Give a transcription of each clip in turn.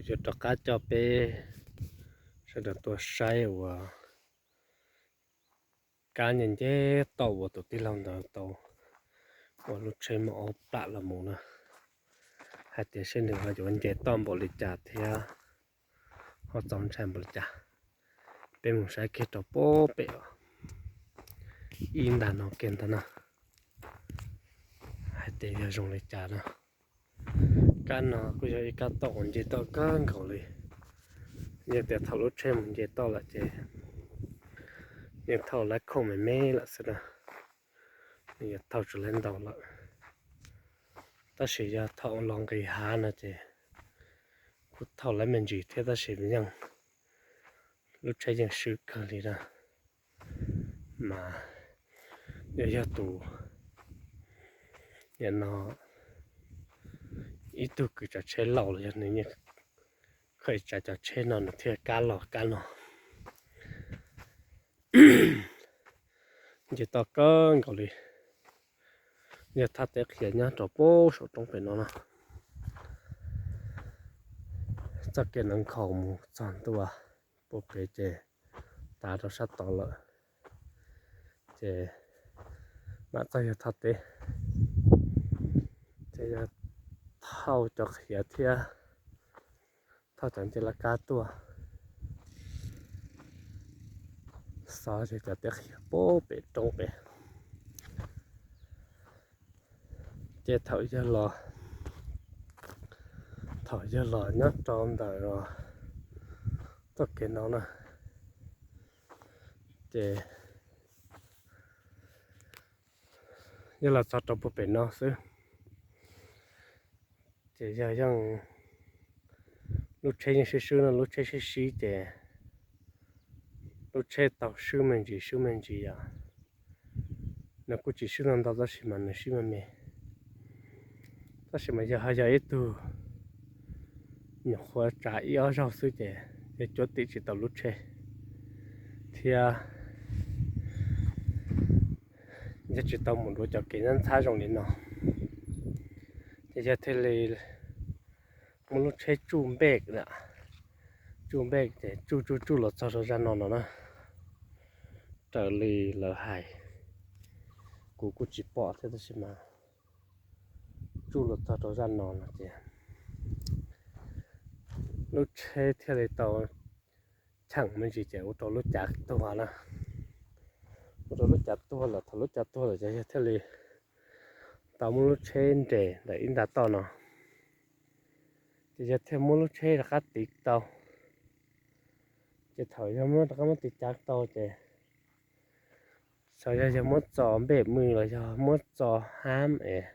Yuav rov qab coj peb sawv daws tuaj saib uas kab nce nce toj uas tus tij laug ntawd tau ua lub tsheb muaj aub plam los mus na, hais tias seb nws ho yuav nce toj npaum li cas thiab ho txaus ntshai npaum li cas. Peb mus saib kiag rau pem ib ntag no kiag ntag na, hais tias yog zoo li cas na. Kab no kuj yog ib kab toj uas nce toj kawg nkaus li. Yog tias thaum lub tsheb mus nce toj lawm ces yeej thauj lawv khoom me me lawm xwb na, nws yuav thauj tsis lawv ntau lawm. Tab sis yog thaum los nqis hav no ces kuj thauj lawv me ntsis thiab tab sis yeej, lub tsheb yeej swb kawg li na. Mas yog, yog tus, nim no ib tug kws tsav tsheb laus los yog nws yeej khaws tsav cov tsheb no nws thiaj kab los kab no. Nce toj kawg nkaus li. Yog thaj teb qhia nyob rau pem saum roob pem no na. Txoj kev ntawd nkhaus mus txog ntua puag pem ces tav rau sab tod lawm, ces mam txog yog thaj teb, ces yog thauj cov qhiav thiab thauj cov ncej laj kab tuaj xov cov teb qhia puag pem roob pem. Ces thaum yog los, thaum yog los nyob rau ntawm txoj kev no na, ces yog los txog rau puag pem no xwb, ces yog yeej lub tsheb yeej sib swb no, lub tsheb sib sib ces lub tsheb tau swb me ntsis swb me ntsis yom. Nws kuj tsis swb ntau ntau tab sis mas nws swb me me. Tab sis mas yog ho yog ib tug nyuam qhuav tsav ib ob zaug xwb ces yog cuab tim tsis tau lub tsheb thiab yog tsis tau mus dua cov kev ntxhab ntxhab zoo li no, ces yog thiaj li muab lub tsheb tsuj npej na, tsuj npej ces tsuj tsuj tsuj los txog rau zaj no no na. Raws li lawv hais, kuv kuj tsis pom thiab tab sis mas tsuj los txog rau zaj no no ces lub tsheb thiaj li tau cheem me ntsis ces ua rau lub cav tuag na. Ua rau lub cav tuag lawm, thaum lub cav tuag lawm ces yog thiaj li tau muab lub tsheb nres ntawm ib nta toj no, ces yog thiaj muab lub tsheb rov qab tiv tau. Ces thaum yog muab rov qab muab tiv cav tau ces xyov yog yog muab txo npej mws los yog muab txo hab es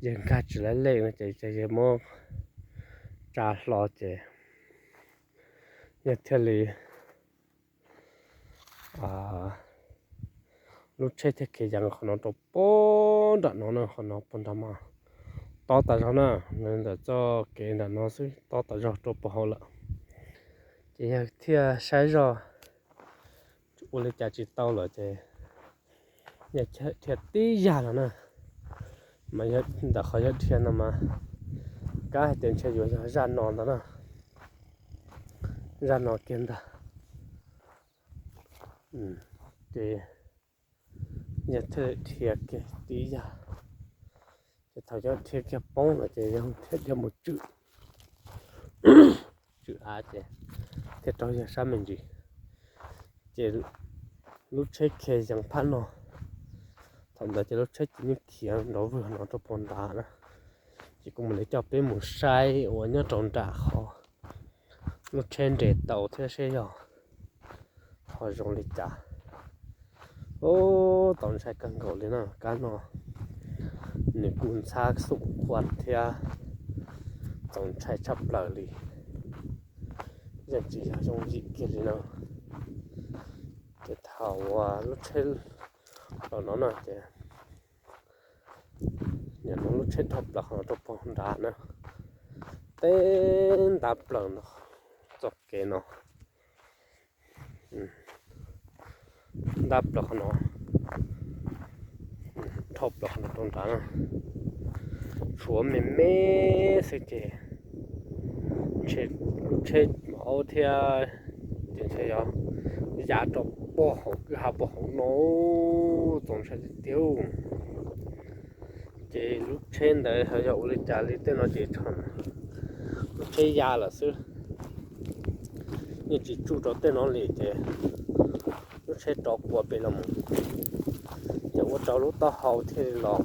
yog nkag tsis lawv lej no ces yog muab tsa hlo ces yog thiaj li lub tsheb thiaj khiav yees qhov no rau puag nram no na, qhov no puag nram mas tob tas zog na, ntawm txoj kev nram no xwb tob tas zog rau puag hauv lawm. Ces yog thiaj saib zoj ua li cas tsis tau lawm ces yog dhia tib yag los na, mas ntawm qhov yog dhia no mas kab hais tias ntshe yuav yog zaj no ntag na, zaj no kiag ntag. Ces yog thiaj dhia kiag tib yag, ces thaum yog dhia kiag poob lawm ces yog thiaj dhia mus tswm, tswm av ces thiaj rov yog sab me ntsis. Ces lub tsheb khiav yees phab no, thaum ntawd ces lub tsheb ces yeej khiav nrov vwg no rau puag nrad na. Ces kuv mam li coj peb mus saib uas nyob rau nram qhov lub tsheb nres tau thiab seb yog ho zoo li cas. Ub, txaus ntshai kawg nkaus li na, kab no nws kuj ntxhab xum qhuav thiab txaus ntshai tshaj plaws li, yeej tsis yog yooj yim kiag li no. Ces thaum uas lub tsheb los no no ces nim no lub tsheb dhau plaws qhov no rau puag nrad na, teb ntab plaws no txoj kev no, ntab plaws qhov no, dhau plaws qhov no rau nrad na, tshuav me me xwb ces lub tsheb mos aub thiab ces ntshe yog ya rau pog hauv kwj ha pog hauv no, txaus ntshai tiag tiag. Ces lub tsheb ntawd yog ua li cas li tej no ces tsheb ya lawm xwb, yeej tsis tsuj rau tej no li ces lub tsheb rov quas pem los mus, ces ua rau lub taub hau thiaj li los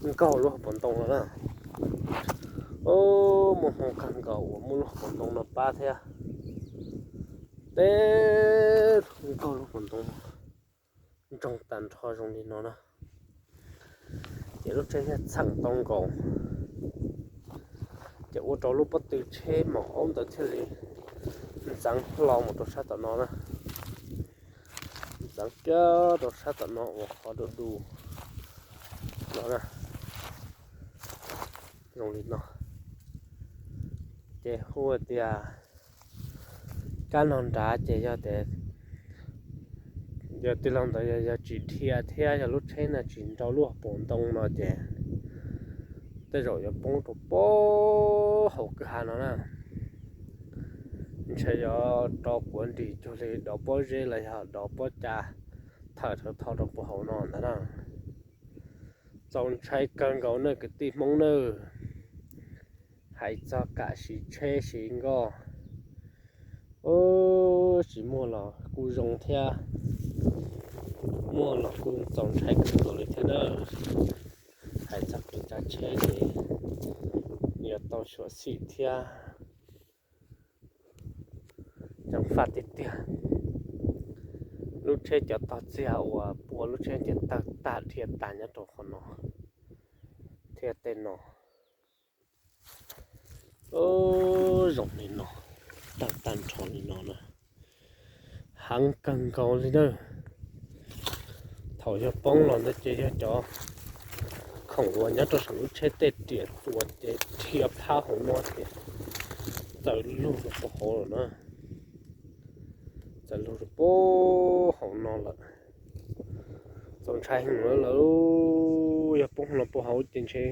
nkaug lub hauv paus ntoo no na. Muaj hmoo kawg nkaus uas muaj lub hauv paus ntoo no pab thiab, teb nkaug lub hauv paus ntoo ntsoog tag nrho zoo li no na. Ces lub tsheb thiaj txheem tau nkaus, ces ua rau lub pob tw tsheb mos aub ntawd thiaj li ntxeev hlo mus rau sab tom no na, ntxeev kiag rau sab tom no uas qhov du du no na, zoo li no. Ces hu tias kab no nrad ces yog tias yog tij laug ntawd yog tsis dhia thiab yog lub tsheb na tsis nrau lub hauv paus ntoo no ces tej zaum yuav poob rau pab hauv kwj ha no na. Ntshe yuav rov quav nrim cuag li dov pob zeb los yog dov pob ca thawm thawv tho rau pab hauv no ntag na. Txaus ntshai kawg nkaus nawb kwv tij Hmoob nawb. Hais txog kam siv tsheb siv nkoj, tsis muaj los kuj zoo thiab, muaj los kuj txaus ntshai kawg nkaus li thiab nawb. Hais txog kev tsav tsheb ces yuav tau xyuam xim thiab ceev faj tiag tiag. Lub tsheb cov tog txiag uas pua lub tsheb ces tawg tag dhia tas nyob rau qhov no thiab tej no. Zoo li no, tawg tag nrho li no na, heev kawg nkaus li na. Thaum yog poob los ntawd ces yog cov khoom uas nyob rau saum lub tsheb tej riam txuas ces dhia phab hauv no ces txawm lug rau pab hauv lawm na, txawm lug rau pab hauv no lawm. Txaus ntshai heev lawm, yog poob los pab hauv ces ntshe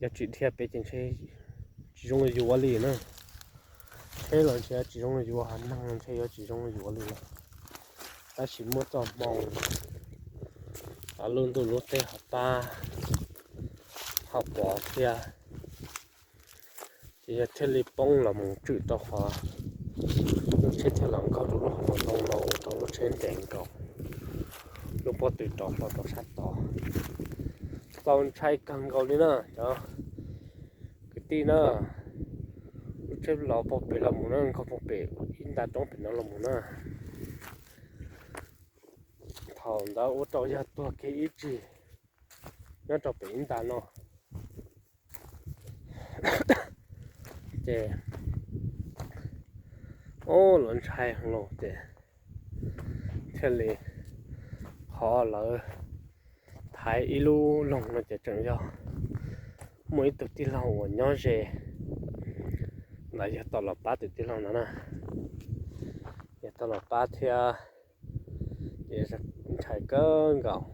yog tsis dhia pem ces ntshe tsis zoo yuav li na. Tsheb los ntshe tsis zoo yuav, neeg los ntshe yuav tsis zoo yuav li lawm. Tab sis muaj txoj hmoo, lub ntuj lub teb ho pab ho pov thiab, ces yog thiaj li poob los mus tswm rau qhov lub tsheb thiaj los nkaug rau lub hauv paus ntoo no ua rau lub tsheb nres nkaus, lub pob tw rov hlo rau sab tod. Txaus ntshai kawg nkaus li na cov kwv tij na. Lub tsheb los puag pem los mus na, nkaug puag pem ib nta roob pem no los mus na. Thaum ntawd ua rau yog tuag kiag ib tsig nyob rau pem ib nta no. Ces o, lawv ntshai heev los ces thiaj li qhov lawv thaiv ib lub loog no ces tseem yog muaj ib tug tij laug uas nyob ze, lawv yog tau los pab tus tij laug no na, yog tau los pab thiab, ces ntshai kawg nkaus.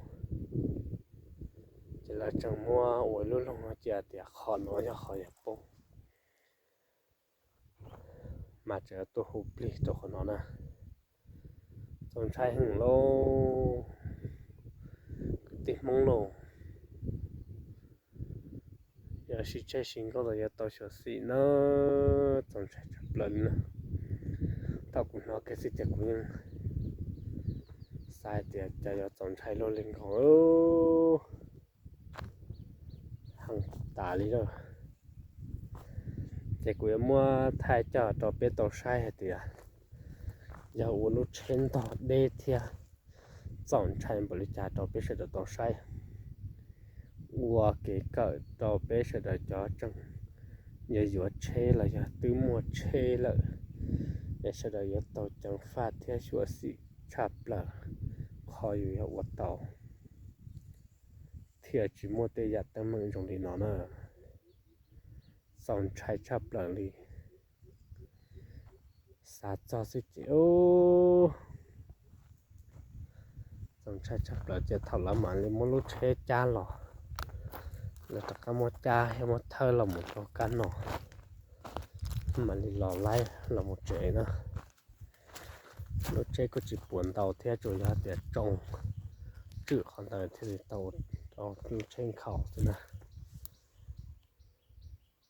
Ces lawv tseem muab ua ib lub loog no cia tias qhov no yog qhov yuav poob, mas tseem tuaj hu plig rau qhov no na. Txaus ntshai heev lauj, kwv tij Hmoob lauj. Yog siv tsheb siv nkoj los yuav tau xyuam xim na, txaus ntshai tshaj plaws li na. Thaum kuv hnov kiag xwb ces kuv yeej xav hais tias cas yuav txaus ntshai luaj li nkaus heev tas li lawm. Ces kuv yuav muab thaij coj rau peb tau saib hais tias yog ua lub tsheb ntog deb thiab txaus ntshai npaum li cas rau peb sawv daws tau saib, ua kev kawm rau peb sawv daws cov tseem yuav yuav tsheb los yog twb muaj tsheb lawm, es sawv daws yuav tau ceev faj thiab xyuam xim tshaj plaws qhov yus yuav ua tau, thiaj tsis muaj tej yam teeb meem zoo li no na. Txaus ntshai tshaj plaws li. Xav txog xwb ces txaus ntshai tshaj plaws ces thaum lawv mam li muab lub tsheb cab los, Lawv rov qab muab cab thiab muab thawb los mus rau kab no, mam li los laib los mus tsev na. Lub tsheb kuj tsis puas ntau thiab, tsuas yog tias tsoo tswm qhov ntawd thiaj li tau rau lub tsheb nkhaus xwb na.